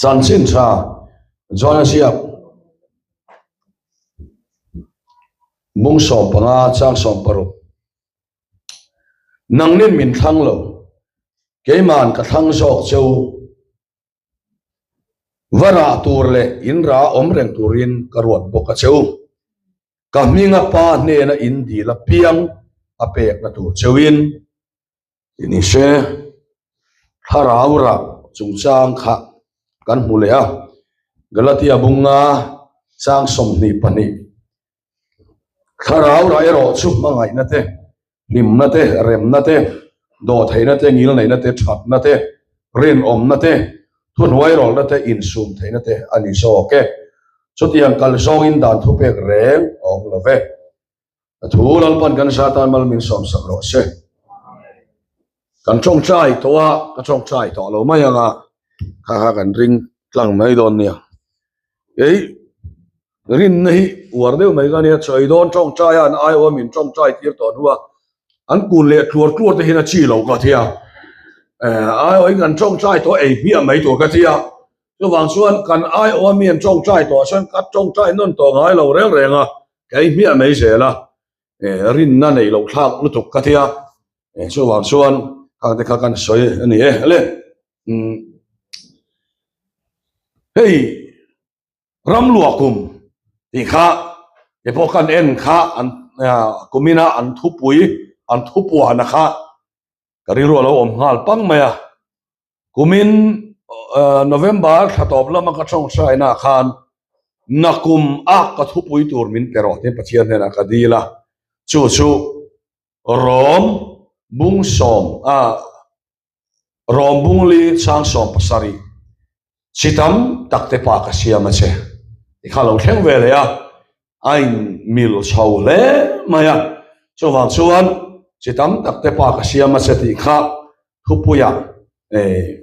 Chanchin tha John-a ziak bung 15 chang 16 Nangnin min thlang lo, keiman ka thlang zawk cheu. Va rah tur leh in rah awm reng turin ka ruat bawk a cheu. Ka hminga pa hnena in dil apiang a pekna tur cheuin i ni hre. Thlarau rah chungchang kha kan hmu leh a, Galatia bunga chang 22. Thlarau rah erawh chu hmangaihna te, hlimna te, remna te, dawhtheihna te, ngilneihna te, thatna te, rinawmna te, thuhnuairawlhna te, insum theihna te a ni zawk e. Chutiang kal zawngin dan thupek reng a awm lo ve. A thu Lalpan kan za tan mal min sawmsak rawh se. Kan tawngtai tawh a, ka tawngtai tawh lo mai ang a, kha kha kan ring tlang mai dawn nia. Kei rinna hi uar deuh mai ka nia, chawi dawn tawngtai a an aiawh a min tawngtai tir tawh hnu a, an kun leh tluar tluar te hian a chi lo ka tia. Aiawhin kan tawngtai tawh ei hmiah mai tur ka tia. Chuvang chuan kan aiawh a mi an tawngtai tawh chuan ka tawngtai nawn tawh ngai lo reng reng a, ka ei hmiah mai zel a, rinna neih loh thlak lutuk ka tia. Chuvang chuan khang te kha kan sawi a ni e. Le hei ram luah kum tih kha te pawh kan en kha an kumina an thupui an thupuana kha ka rilru a lo awm nghal pang mai a. Kumin November thla tawp lama ka tawngtaina khan nakum a ka thupui tur min pe rawh tiin Pathian hnenah ka dil a, chu chu Rom bung sawm a Rom bung li chang 17 chi tam tak te pa ka siam a che ti kha lo thleng ve leh a, a in mil chho hle mai a, chuvang chuan chi tam tak te pa ka siam a che tih kha thupuia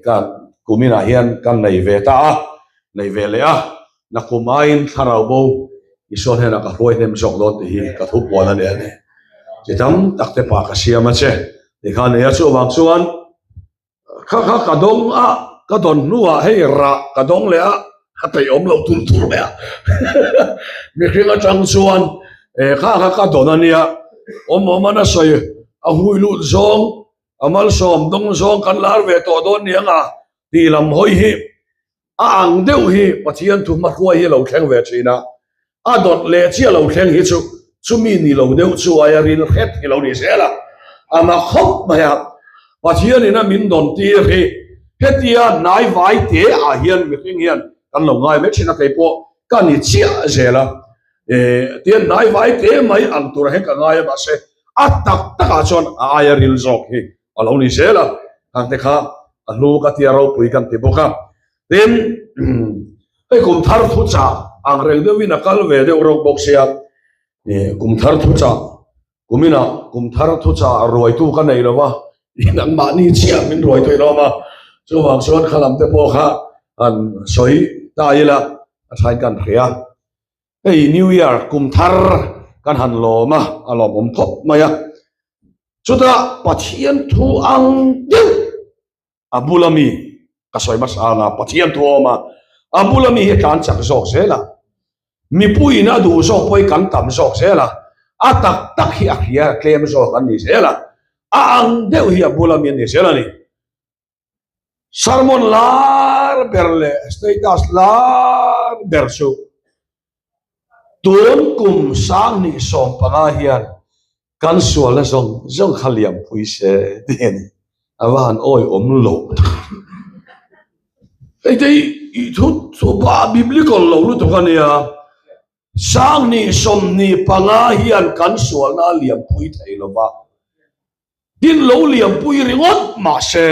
ka kuminah hian ka nei ve ta a, nei ve leh a, nakum aiin thlarau bo Isua hnenah ka hruai hnem zawk dawn tih hi ka thupuan a ni a ni. Chi tam tak te pa ka siam a che tih kha a ni a, chuvang chuan kha kha ka dawng a, ka dawn hnuah hei rah ka dawng leh a, ka peih awm loh tur tur mai a, mihring atang chuan kha kha ka dawn a nia, awm awm a nasa i a hui lut zawng A malsawm dawng zawng kan lar ve tawh dawn ni anga tih lam hawi hi a ang deuh hi Pathian thu hmahruai hi lo thleng ve thin a, a dawt leh chiah lo thleng hi chu chumi ni lo deuh chu aia ril hret hi lo ni zel a, a na khawp mai a, Pathian in a min dawn tir hi hetia hnai vai te ah hian mihring hian kan lo ngai mai thin a, kei pawh ka ni chiah zel a, tian hnai vai te mai ang tur ah hian ka ngai a mahse A tak takah chuan a aia ril zawk hi a lo ni zel a, khang te kha a hlu ka tia ropui kan ti bawk a. Tin, hei kum thar thuchah ang reng deuhin a kal ve deuh rawk bawk sia, kum thar thuchah, kuminah kum thar thuchah ruaitu ka nei lo va, nangmahni chiah min ruai thei lo a, chuvang chuan kha lam te pawh kha han sawi ta ila a thain kan hria. Hei New Year kum thar kan han lawm a, a lawmawm khawp mai a. Chutah Pathian thu ang deuh a bula mi ka sawi hmasa ang a, Pathian thu a awm a, a bula mi hi a tlan chak zawk zel a, mipuiin a duh zawk pawh hi kan tam zawk zel a, a tak tak hi a hria tlem zawk an ni zel a, a ang deuh hi a bula mi an ni zel a ni. Sermon lar ber leh status lar ber chu tun kum 2015 hian kan sualna zawng zawng kha liampui se tih a ni. A va han awihawm lo tak. Hei te hi i thu thu ba biblical lo lutuk a nia. 2025 hian kan sualna a liampui thei lo va. Tin lo liampui ringawt mahse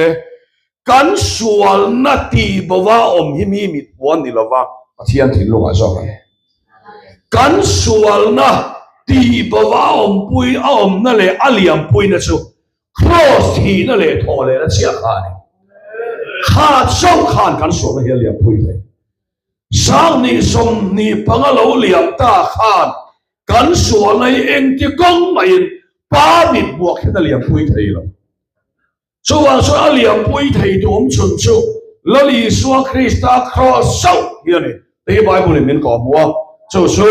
kan sualna tih bova awm hi mi mit puan ni lova Pathian thinlungah zawk a ni. Kan sualna tih bova awmpui a awmna leh a liampuina chu Kraws thihna leh thawh lehna chiah kha a ni. Kha chauh khan kan sualna hi a liampui thei. 2025 lo liam ta khan Kan sualna hi engti kawng mahin pa mit buak hian a liampui thei lo. Chuvang chuan a liampui thei tu awm chhun chu Lal Isua Krista kraws chauh hi a ni tih hi Bible in min kawhhmuh a, chu chu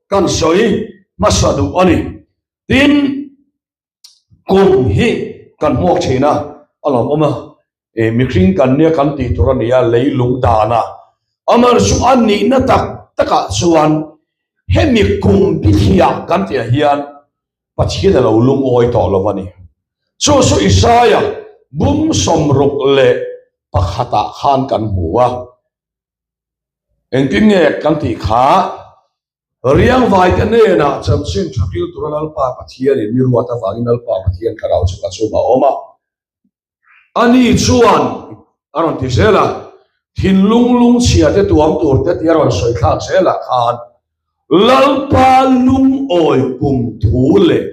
kan sawi hmasa duh a ni. Tin, kum hi kan hmuak thin a, a lawmawm a, mihring kan nia kan tih tur a ni a, leilung dan a, amaherawhchu a nihna tak takah chuan hemi kum bithliah kan tihah hian Pathian a lo lungawi tawh lo a ni. Chu chu Isaia bum 61 ah khan kan hmu a, engtin nge kan tih kha? Riangvaite hnenah chanchin tha hril tura Lalpa Pathianin mi ruat avangin Lalpa Pathian thlarau chu ka chhum a awm a. Ani chuan a rawn ti zel a, thinlung lungchhia te tuam tur te tih a rawn sawi thlak zelah khan Lalpa lungawi kum thu leh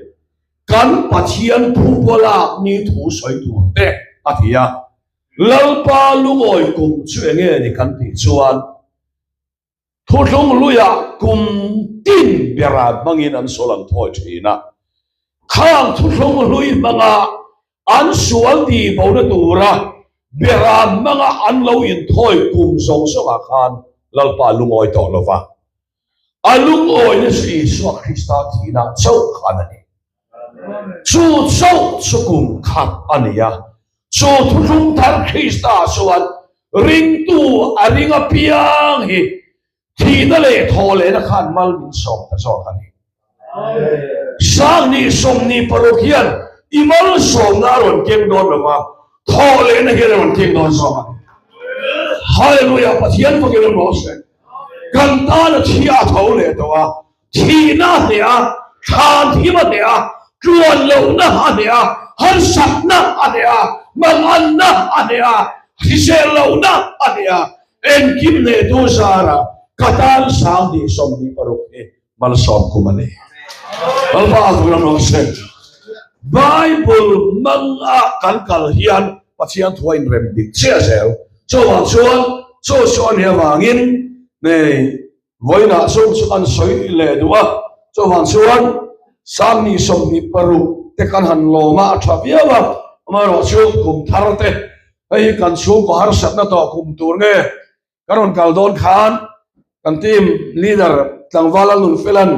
kan Pathian phuba lak ni thu sawi tur te a ti a. Lalpa lungawi kum chu enge ni kan tih chuan Thuthlung hluiah kum tin bera hmangin an sual an thawi thin a. Khang thuthlung hlui hmanga an sual tih bona tura bera hmanga an lo inthawi kum zawng zawngah khan Lalpa lungawi tawh lo va. A lungawina chu Isua Krista thihna chauh khan a ni. Chu chauh chu kum khat a ni a, chu thuthlung thar Krista chuan ringtu a ring apiang hi thihna leh thawhlehna khan mal min sawm ta zawk a ni. 2026 hian i malsawmna a rawn keng dawn lo va, thawhlehna hian a rawn keng dawn zawk a ni. Hallelujah! Pathian fakin awm rawh se. Kan tan a thi a tho leh tawh a, Thihna a hneh a, thlan thim a hneh a, tluan lohna a hneh a, harsatna a hneh a, manganna a hneh a, hrisel lohna a hneh a, engkim hnehtu zara ka tan 2026 hi malsawm kum a ni. Lalpa a ram rawh se. Bible hmanga kan kal hian Pathian thu a inrem dik chiah zel. Chuvang chuan chu chu a nih avangin nei Vawiinah chung chu kan sawi leh duh a, chuvang chuan 2026 te kan han lawm a, a tha viau a, amaherawhchu kum thar te hei hi kan chhungkaw harsatna tawh kum tur nge kan rawn kal dawn khan kan team leader tlangval a Nunfelan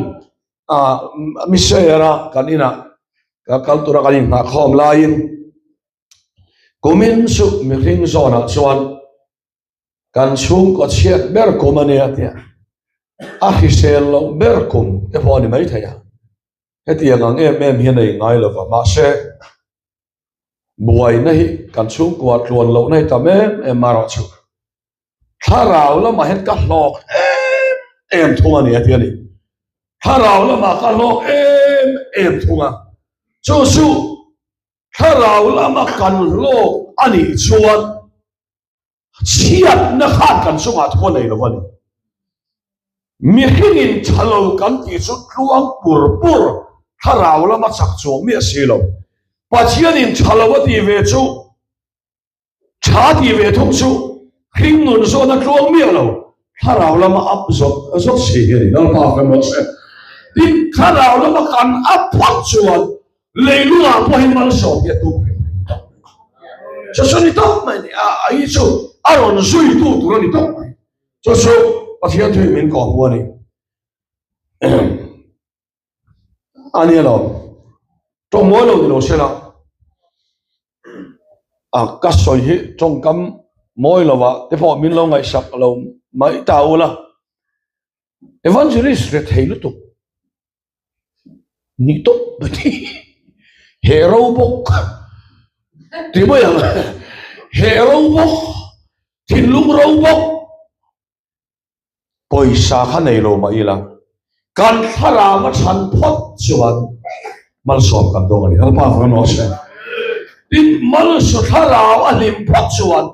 mi share a kan inah ka kal tura kan inhnahkhawm laiin kumin chu mihring zawnah chuan Kan chhungkaw chhiat ber kum a nia tia a hrisel loh ber kum te pawh a ni maithei a, hetiang ang em em hian a inngai lo va, mahse buaina hi kan chhungkua tluan lohna hi tam em em erawh chu thlarau lamah hian ka hlawk em em thung a ni a ti a ni. Thlarau lamah ka hlawk em em thung a, chu chu thlarau lama kan hlawk a nih chuan Chhiatna khan kan chungah thu a nei lo a ni. Mihringin tha lo kan tih chu tluang pur pur thlarau lama chak chuang miah si lo. Pathianin tha lo a tih ve chu, tha a tih ve thung chu hring nun zawhna tluang miah lo thlarau lama up zawt zawt si hi a ni. Lalpa kan rawh se. Tin, thlarau lama kan up phawt chuan Leilungah pawh hi malsawm hi a tum reng reng tawp mai. Chu chu ni tawp mai ni a, a hi chu a rawn zuitu tur a ni tawp mai. Chu chu Pathian thu in min kawhhmuh a ni. A ni alawm. Tawng mawi lo ni lo se la. A ka sawi hi tawngkam mawi lo ah te pawh min lo ngaihsak lo mai ta ula. Evangelist rethei lutuk. Nih tawp mai hi he ro bawk ti mai ang he ro bawk thinlung ro bawk pawisa kha nei lo mah ila kan thlarau a chhan phawt chuan malsawm kan dawng a ni Lalpa fak an awm se tin malsawm thlarau a hlim phawt chuan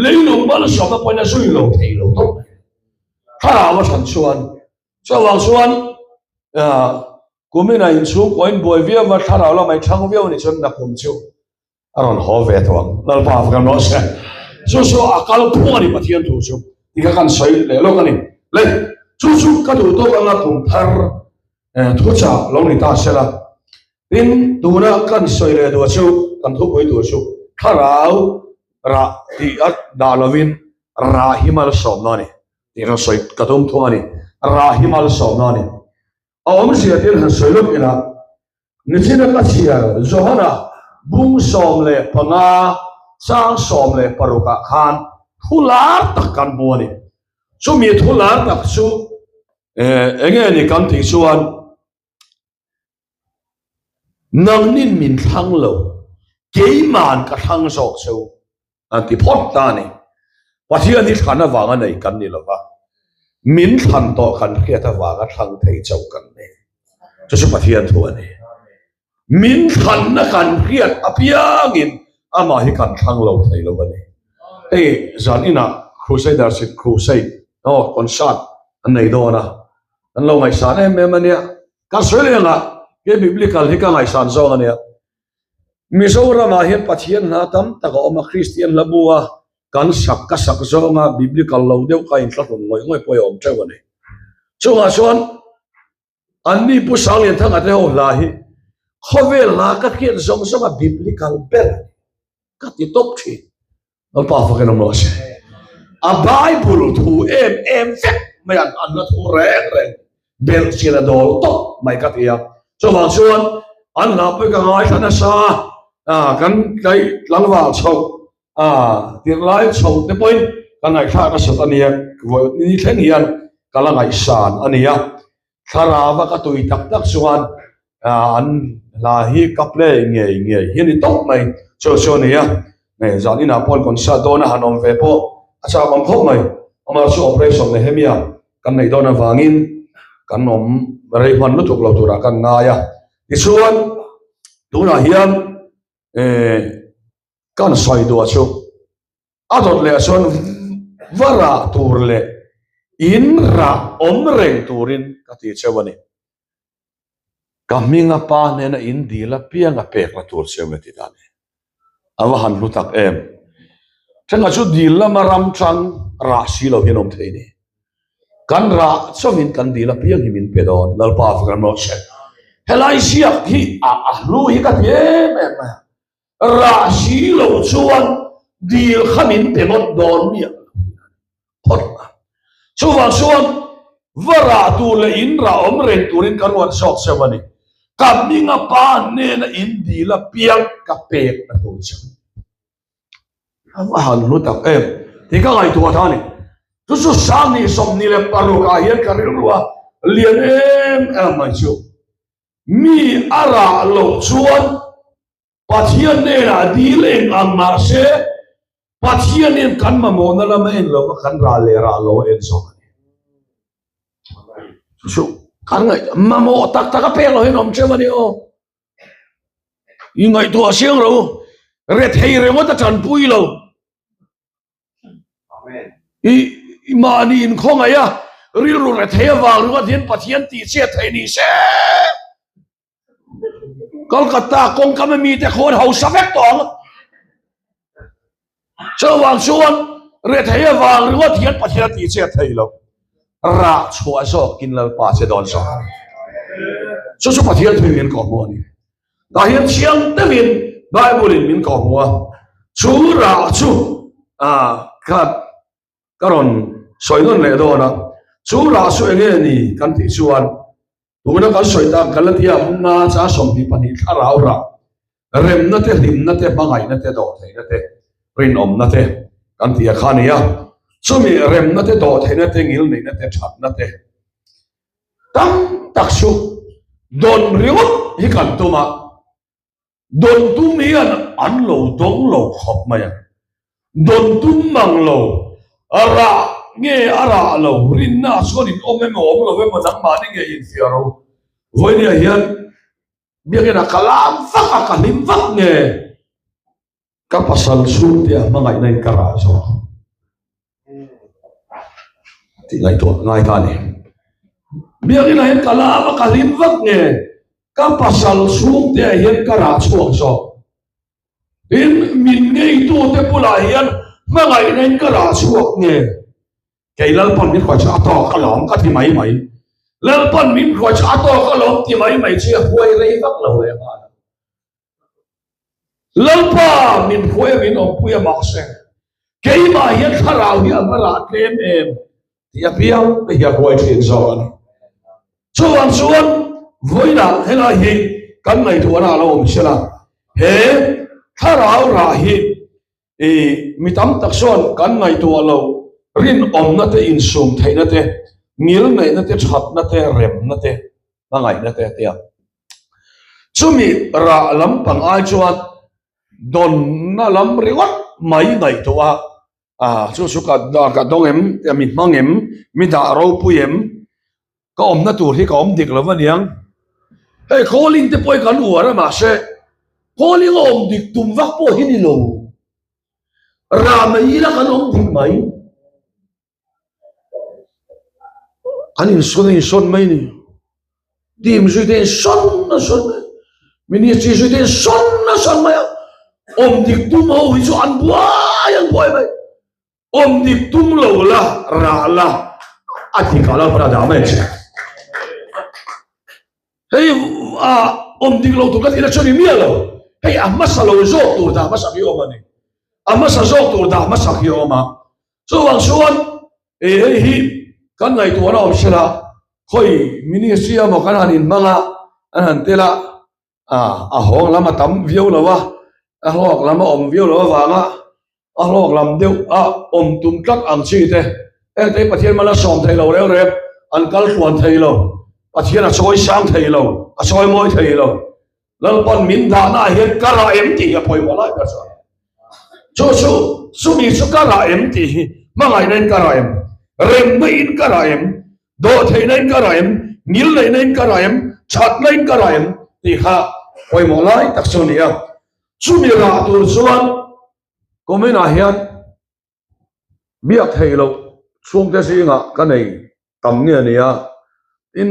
leilung malsawmna pawhin a zui lo thei lo tawp mai thlarau a chhan chuan Chuvang chuan kumin a inchhungkaw in buai viau a, thlarau lamah i thlang viau a nih chuan nakum chu a rawn haw ve tawh ang. Lalpa fak an rawh se. Chu chu a kal phung a ni Pathian thu chu ti kha kan sawi leh lawk a ni. Le chu chu ka duh tawk anga kum thar thuchah lo ni ta se la. Tin tuna kan sawi leh duh chu kan thupui tur chu thlarau. Rah tih a dah lovin rah hi malsawmna a ni tih kan sawi ka tum thung a ni. Rah hi malsawmna a ni. A awmzia te han sawi lawk ila, nichina ka chhiar Johana bung 15 chang 16 ah khan thu lar tak kan hmu a ni. Chumi thu lar tak chu eng nge ni kan tih chuan Nangnin min thlang lo, keiman ka thlang zawk cheu an ti phawt ta a ni. Pathian hi thlan avanga nei kan ni lova, min thlan tawh kan hriat avanga thlang thei chauh kan ni. Chu chu Pathian thu a ni. Min thlanna kan hriat apiangin amah hi kan thlang lo thei lo a ni. Hei zan inah Crusaders in crusade aw concert an nei dawn a, Kan lo ngaihsan em em a nia. Ka sawi leh ang a, he biblical hi ka ngaihsan zawng a nia. Mizoramah hian Pathian hla tam tak a awm a, Kristian hla bu a kan sak ka sak zawnga biblical lo deuh kha inthlahrun ngawih ngawih pawh hi a awm teuh a ni. Chungah chuan anni Pu Sanglianthanga te ho hla hi khawvel hla ka hriat zawng zawnga biblical ber a ni. Ka ti tawp thin. Lalpa fakin awm rawh se. A Bible thu em em vek mai an an la thu reng reng belh chian a dawl tawp mai ka ti a. Chuvang chuan an hla pawh ka ngaithla nasa a, kan tlai tlangval chho a tirhlai chho te pawhin ka ngaihthlak nasat a nia, vawi ni thleng hian ka la ngaihsan a nia. Thlarau a ka tui tak tak chuan an hla hi ka play ngei ngei hi a ni tawp mai. Chu chu a ni a, hei zan inah pawh an concert dawn a han awm ve pawh a chak awm khawp mai. Amah chu operation Nehemia kan neih dawn avangin kan awm rei hman lutuk lo turah kan ngai a. Tichuan tunah hian kan sawi duah chu A dawt leh chuan va rah tur leh in rah awm reng turin ka ti cheu a ni. Ka hminga pa hnena in dil apiang a pek la tur cheu nge ti ta ni. A va han hlu tak em. Thenga chu dil lama ram tang rah si lo hian awm thei ni. Kan rah chauhin kan dil apiang hi min pe dawn. Lalpa fak ram rawh se. Helai ziak hi a hlu hi ka ti em em mai a. Rah si lo chuan dil kha min pe ngawt dawn miah lo phawt a. Chuvang chuan va rah tur leh in rah awm reng turin ka ruat zawk cheu a ni. Ka hminga pa hnena in dil apiang ka pek na tur cheu. A va han hlu tak em tih ka ngaihtuah ta a ni. Chu chu 2026 ah hian ka rilru a lian em em mai chu. Mi a rah loh chuan Pathian hnenah dil eng ang mah se, Pathianin kan mamawhna lam a en lo va, kan rah leh rah lo a en zawk a ni. Chu chu kan ngaih mamawh tak tak a pek lo hian awm teuh a ni aw. I ngaihtuah siang ro, rethei ringawt a tanpui lo. I mahni inkhawngaih a, rilru rethei avang ringawt hian Pathian tih chhiat theih ni se. Kolkata kawngkam a mite khawn hausa vek tawh ang. Chuvang chuan rethei avang ringawt hian Pathian tih chhiat theih lo. Rah chhuah zawkin Lalpa che dawn zawk. Chu chu Pathian thu in kawhhmuh a ni. Tah hian chiang deuhin Bible in min kawhhmuh a, chu rah chu ka ka rawn sawi nawn leh dawn a, chu rah chu eng nge ni kan tih chuan tuna kan sawi tak Galatia hmunga cha 22 thlarau rah remna te, hlimna te, hmangaihna te, dawhtheihna te, rinawmna te kan tih a kha a ni a, chumi remna te, dawhtheihna te, ngilneihna te, thatna te Tam tak chu dawn ringawt hi kan tum a, dawn tum hian an lo dawng lo khawp mai a, dawn tum mang lo, rah nge a rah lo, rinna ah chuan in awm emaw awm lo emaw nangmahni nge infiah ro. Vawinia hian biakina ka lam vak a, ka hlim vak nge. Ka pasal chhungte a hmangaihna in ka rah zawk tih ngaihtuah ngai ta a ni. Biakinn ah hian ka lam a ka hlim vak nge ka pasal chhungte ah hian ka rah chhuak zawk. Tin, min ngeitute bulah hian hmangaihna in ka rah chhuak nge kei Lalpan min hruai chu a tawk alawm ka ti mai mai. Lalpan min hruai chu a tawk alawm ti mai mai chu a huai rei vak lo leh nghal. Lalpa min hruai a min awmpui a mahse keimah hian thlarau hi a va rah tlem em tih apiang te hi a huai thin zawk a ni. Chuvang chuan vawiinah helai hi kan ngaihtuahna a lo awm sela, he thlarau rah hi i mi tam tak chuan kan ngaihtuah lo rinawmna te, insum theihna te, ngilneihna te, thatna te, remna te, hmangaihna te a ti a. Chumi rah lampang ai chuan dawnna lam ringawt mai ngaihtuah a, chu chu ka ka dawng em, mi hmang em, mi dah ropui em, ka awmna tur hi ka awm dik lo aniang. Hei calling te pawh hi kan uar a mahse calling a awm dik tum vak pawh hi ni lo. Rah mai ila kan awm dik mai. An insawn a insawn mai ni. Team zui te insawn a sawn mai. Ministry zui te insawn a sawn mai a. Awm dik tum ho hi chu an buai an buai mai. Awm dik tum lo la, rah la, a dik a lo hman a dah mai che. Hei a awm dik lo tur ka tihna chu ni miah lo. Hei a hmasa lo zawk tur dah hmasa hi awm a ni. A hmasa zawk tur dah hmasa hi awm a. Chuvang chuan e hei hi kan ngaihtuahna awm sela khawi ministry emaw kan han inhmang a, an han tel a, a hawng lam a tam viau lo a, a hlawk lam a awm viau lo avanga a hlawk lam deuh a awm tum tlat ang chi te heng te hi Pathian mal a sawm thei lo reu rep, an kal hluan thei lo, Pathian a chawi sang thei lo, a chawi mawi thei lo. Lalpan min dahna ah hian ka rah em tih hi a pawimawh lai ber chuan chu chu chumi chu ka rah em tih hi hmangaihna in ka rah em, remna in ka rah em, dawhtheihna in ka rah em, ngilneihna in ka rah em, thatna in ka rah em tih kha pawimawh lai tak chu a ni a. Chumi rah tur chuan comment ah hian Biak theih loh chhungte zingah ka nei tam nge a nia, tin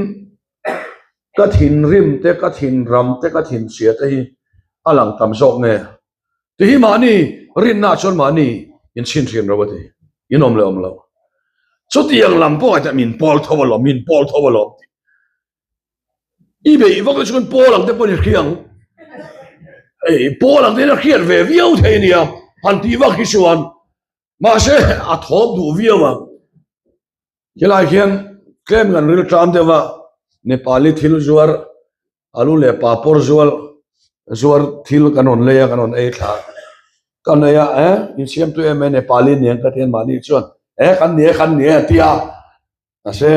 ka thinrim te, ka thinram te, ka thinchhia te hi a lang tam zawk nge? Ti hi mahni rinna ah chuan mahni inchhin thin ro a ti, in awm leh awm loh. Chutiang lam pawh ngaihtuah min pawl tho alawm, min pawl tho alawm tih. I beih vak chuan pawl ang te pawhin i hria ang. Ei pawl ang te hian a hriat ve viau thei a nia, han tih vak hi chuan. Mahse a thawp duh viau ang. Helai hian tlem kan ril ṭam deuh a, Nepali thil zuar, alu leh papawr zual zuar thil kan rawn lei a, kan rawn ei thla a. Kan ei a, eh insiamtu em e Nepali nen ka ti a, mahni chuan eh kan ni e kan ni e a ti a. Mahse,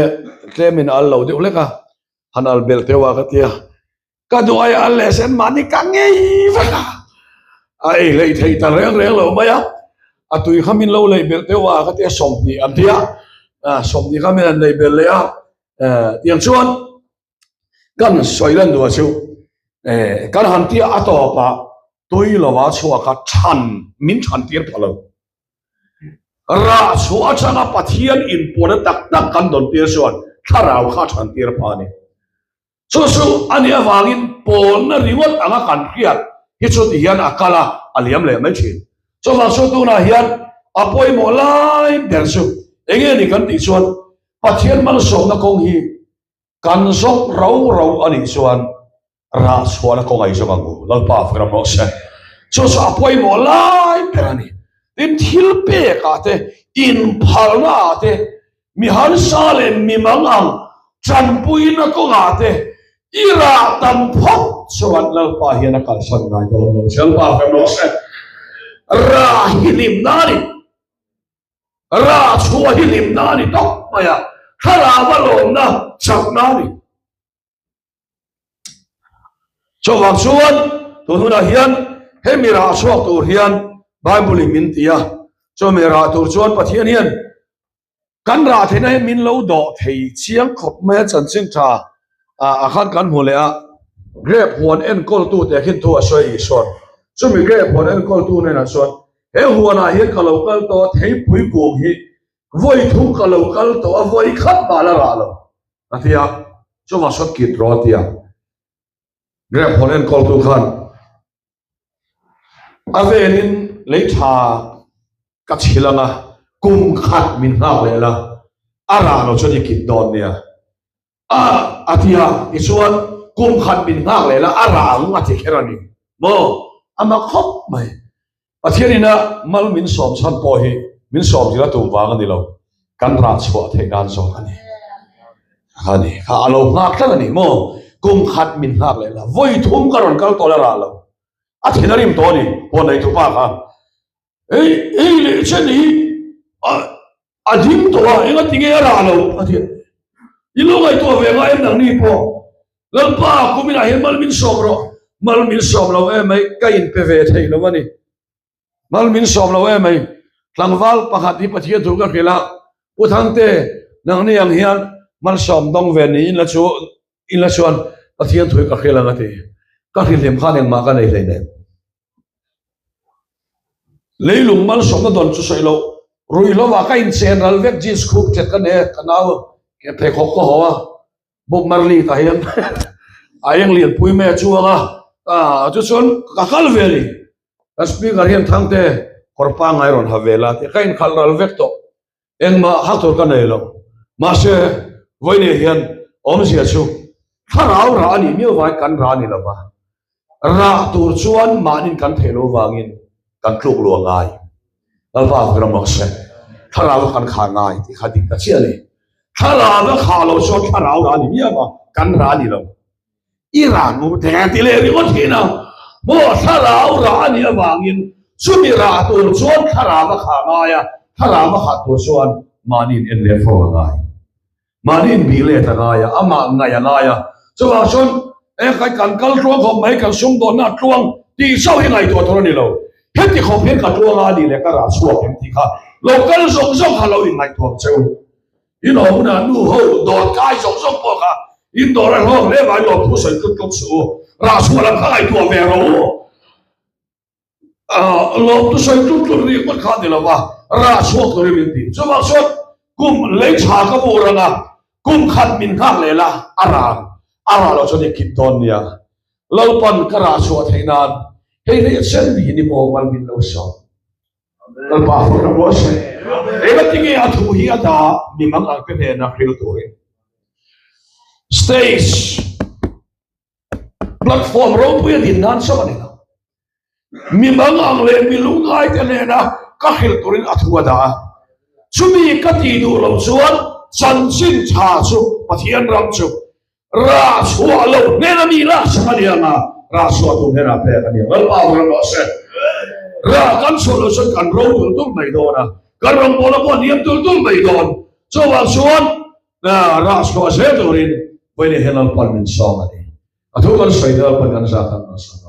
tlemin a al lo deuh hlek a, han al belh teuh a ka ti a, ka duh ai al leh sen mahni ka ngei vek a, a ei hleih theih ta reng reng lo mai a, a tui kha min lo leih belh teuh a ka ti a, 20 an ti a, 20 kha min han leih belh leh a, tiang chuan kan sawi lan duh chu kan han tia a tawpah tui lova chhuak a than min than tir pha lo. Rah chhuah atanga Pathian inpuanna tak tak kan dawn tir chuan thlarau kha a than tir pha a ni. Chu chu a nih avangin pawlna ringawt anga kan hriat hi chu ti hian a kal a, a liam leh mai thin. Chuvang chu tunah hian a pawimawh lai ber chu enge ni kan tih chuan Pathian malsawmna kawng hi Kan zawk rau rau a nih chuan rah chhuahna kawng a izawk ang u, Lalpa fak ram rawh se. Chu chu a pawimawh lai ber a ni. Tin, thil pekah te, inphalna ah te, mi harsa leh mi mang ang tanpuina kawngah te i rah tam phawt chuan Lalpa hian a kalsan ngai dawn lo che, Lalpa fak ram rawh se. Rah hi hlimna a ni. Rah chhuah hi hlimna a ni tawp mai a, thlarau a lawmna chakna a ni. Chuvang chuan tun hunah hian hemi rah chhuak tur hian Bible in min ti a, chumi rah tur chuan Pathian hian kan rah theihna hi min lo dawh thei chiang khawp mai a, chanchin tha ah khan kan hmu leh a, grape huan enkawltu te khin thu a sawi Isua'n. Chumi grape huan enkawltu hnenah chuan He huanah hian ka lo kal tawh a, theipui kung hi vawi thum ka lo kal tawh a, vawi khat mah la rah lo a ti a, chuvang sawn kit rawh a ti a. Grape huan enkawltu khan a velin lei tha ka chhil ang a, kum khat min nghak leh la, a rah lo chuan i kit dawn nia. A a ti a, tichuan kum khat min nghak leh la a rah ang a ti kher a ni maw? A mak khawp mai. Pathian ina mal min sawm chhan pawh hi min sawm zir a tum vang a ni lo, kan rah chhuah theih nan zawk a ni. A ni kha a lo nghak tlat a ni maw? Kum khat min nghak leh la, vawi thum ka rawn kal tawh la rah lo. A thin a rim tawh a ni, huan nei tupa kha. Ei, ei leh chen hi a a ding tawh a, enga tinge a rah lo a ti a. I lo ngaihtuah ve ngai em nangni pawh? Lalpa, kuminah hian mal min sawm rawh. Mal min sawm lo em mai, ka inpe ve thei lo a ni. Mal min sawm lo em mai. Tlangval pakhat hi Pathian thu ka hrilh a, Pu Thangte, nangni ang hian malsawm dawng ve niin la chu in la chuan Pathian thu hi ka hrilh ang a ti. Ka hrilhlim khan engmah ka nei hleinem. Leilung malsawmna dawn chu sawi loh, ruihhlo ah ka inchen ral vek jeans khup chet ka nei a, ka nau ke pheikhawk ka haw a, Bob Marley tah hian a eng lianpui mai a chuang a, ah chu chuan ka kal ve a ni. Ka speaker hian Thangte kawr pangngai rawn ha ve la tih ka inkhalh ral vek tawh. Engmah hak tur ka nei lo. Mahse, vawiin hian awmzia chu thlarau rah a nih miau vangin kan rah a ni lo va. Rah tur chuan mahnin kan theih loh vangin kan tluk luah ngai. Lalpa ka ram rawh se. Thlarau a kan khah ngai tih kha dik ta chiah a ni. Thlarau a khah loh chuan thlarau rah a ni miau va, kan rah a ni lo. I rah nu te ti leh ringawt thin a, maw thlarau rah a nih avangin chumi rah tur chuan thlarau a khah ngai a, thlarau a khah tur chuan mahni in en leh fo a ngai, mahni in bih let a ngai a, amah ngaih a ngai a, chuvang chuan e khai kan kal tluang khawp mai, kan sumdawnna a tluang tih chauh hi ngaihtuah tur a ni lo, heti khawp hian ka tluang a nih leh ka rah chhuak em tih kha lo kal zawng zawng kha lo inngaihtuah ang che u. In awm hunah nu ho dawr kai zawng zawng pawh kha in dawr a hlawk hle mai lawm thu sawi tlut tlut suh u. Rah chhuah lam kha ngaihtuah ve rawh u. Lawm thu sawi tlut tlut rik ngawt kha a ni lo va, rah chhuak turin min ti. Chuvang chuan kum lei tha ka bur ang a, kum khat min nghak leh la, a rang a rah loh chuan i kit dawn nia. Lalpan ka rah chhuah theih nan hei hei a chen ni ni maw mal min lo sawm. Lalpa fak ram rawh se. Engati nge a thu hi a dah mi mang ang te hnena hril turin? Stage platform ropui a din nan chauh a ni lo. Mi mang ang leh mi lungngai te hnena ka hril turin a thu a dah a. Chumi ka tih duh loh chuan chanchin tha chu Pathian ram chu Rah chhuah loh hnena mi lak sak a ni ang a, rah chhuah tur hnenah pek a ni ang. Lalpa ber rawh se. Rah kan chhuah loh chuan kan ro tul tul mai dawn a, kan rawngbawlna pawh a hniam tul tul mai dawn. Chuvang chuan rah chhuah zel turin vawiin hian Lalpan min sawm a ni. A thu kan sawi te Lalpan kan zah kan malsawm.